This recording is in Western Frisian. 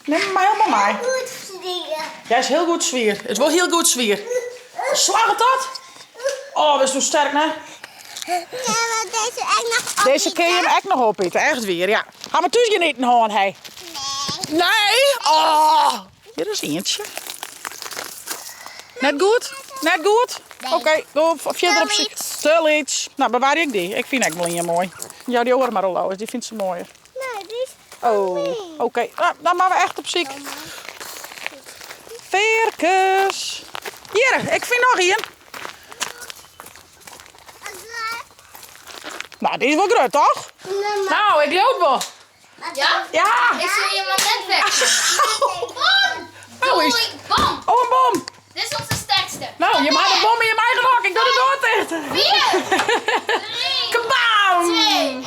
Nim him mar helemaal mei. Goed swier. Ja, is hiel goed swier. Is wol hiel goed swier. Slagget dat? Oh, bist do sterk, ne? Ja, maar dizze ek noch opiten. Dizze kin jim ek noch opite, echt wier, ja. Ha we thús gjin iten hân, hè? Nee. Nee? Oh! Hjir is ientsje. Net goed? Net goed? Nee. Oké, go fierder op syk. Te lyts. Nou, bewarje ik dy. Ik fyn ek wol ien moai. Jou dy oare mar oan Lois, dy fynt se moaier. Nee, dy is Oh, oké. Nou, dan moatte we echt op syk. Fearkes. Hjir, ik fyn noch ien. Nou, dy is wol grut, toch? Nou, ik leau it wol. Ja? Ja! Ik sil je mar net wekker. Bom! Oh, is- Bom! Oh, in bom! Dit is onze sterkste. Nou, je maakt een bom in je eigen hok. Ik doe de deur ticht. 4, 3, Kabam! 2, 1.